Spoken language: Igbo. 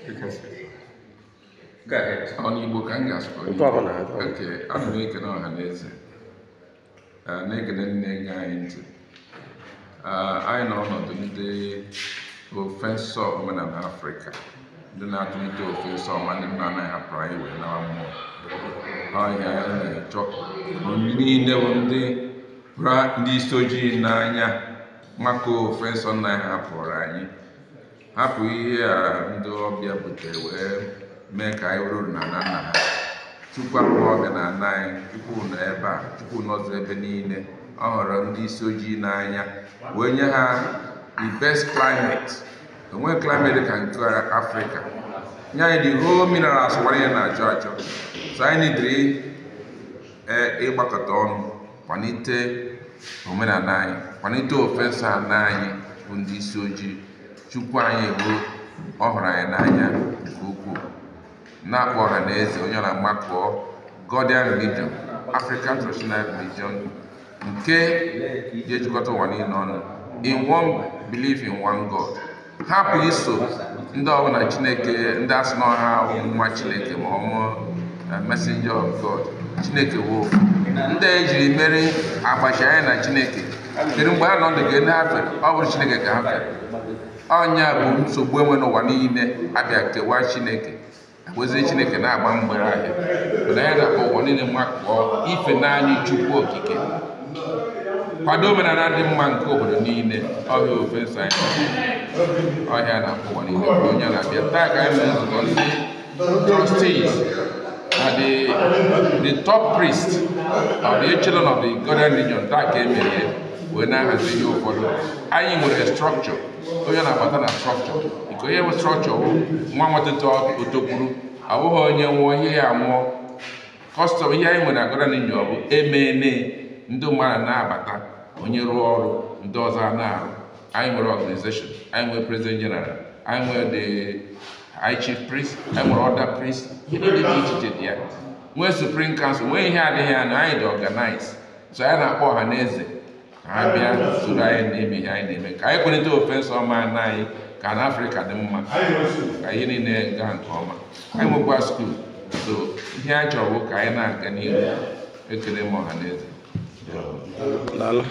You can speak. Go ahead. Ọ n'Igbo ka m ga-asụkọ? Nke ọbụla, nke ọbụla. Oke, ana m ekene ọha na eze, na-ekene nne gị anyị ntị. Anyị nọ ọnọdụ ndị ofe nsọ omenala Afrịka, ndị na-atụlite ofe nsọ ọma ndị nna anaghị hapụrụ anyị wee nawa mmụọ. Ọhịa anyị na-achọ ndị niile bụ ndị hụrụ ndị isi ojii n'anya maka ofe nsọ nna anyị hapụrụ anyị, hapụ ihe a ndị ọbịa butere wee mee ka anyị were uru na ala nna ha. Chukwu abụghị ọbịa na ana anyị. Chukwu nọ ebe a, Chukwu nọzụ ebe niile. Ọ hụrụ ndị isi ojii n'anya wee nye ha the best climate. Enweghị climate dị ka nke Afrịka. Nye anyị the whole minerals wara ya na-achọ achọ. So anyị nidiri ịgbakọta ọnụ kwalite omenala anyị, kwalite ofe nsọ ala anyị bụ ndị isi ojii. Chukwu anyị bụ ọ hụrụ anyị n'anya nke ukwuu. Na-akpọ ọha na eze, onye ọ na-amakụọ Godian religion, African traditional religion, nke ga-ejikọta ụwa niile ọnụ in one belief in one God. Hapụ iso ndị ọbụla Chineke, ndị asị na ọha nwa Chineke ma ọ mụọ messenger of God. Chineke wo ndị a ejiri mere agbachi anyị na Chineke. Kedu mgbe ha nọ ndụ ka ndị ha fere? Ọ bụrụ Chineke ka ha fere. Ọnya bụ nsogbu enwe n'ụwa niile. Abịa kewaa Chineke, wezie Chineke na-agba mgbere ahịa. Mana ya na-akpọ ụwa niile makụọ ife naanị Chukwu Okike, kwado omenala dị mma nke obodo niile. Ọhịa ofe nsọ anyị, ọhịa na-akpọ ụwa niile ka onye na-abịa. Taa ka anyị mere nzukọ ndị trustees na the top priest of the echelon of the Godian religion. Taa ka e mere ya wee na-ahazi ihe ụfọdụ. Anyị nwere structure, onye na-abata na structure nke onye bụ structure bụ nwa nwatụtụ otokwuru, ọ bụghị onye nwụọ ihe ya nwụọ custom. Ihe anyị nwere na Godian religion bụ emene ndị mmadụ na-abata, onye rụọ ọrụ, ndị ọzọ a na-arụ. Anyị nwere organization, anyị nwere president general, anyị nwere the high chief priest, anyị nwere other priest, ihe niile dị iche iche dị ya, nwee supreme council, nwee ihe adịghị anya. Anyị dị organize. So anyị na-akpọ ọha na eze ka ha bịa soro anyị na-eme ihe anyị na-eme, ka anyị kwalite ofe nsọ ọma na anyị, ka na Afrịka dị mma, ka ihe niile gaa nke ọma. Anyị nwekwa school. So ihe anyị chọrọ bụ ka anyị na-aga n'ihu. Ekele m ọha na eze. Daalụ.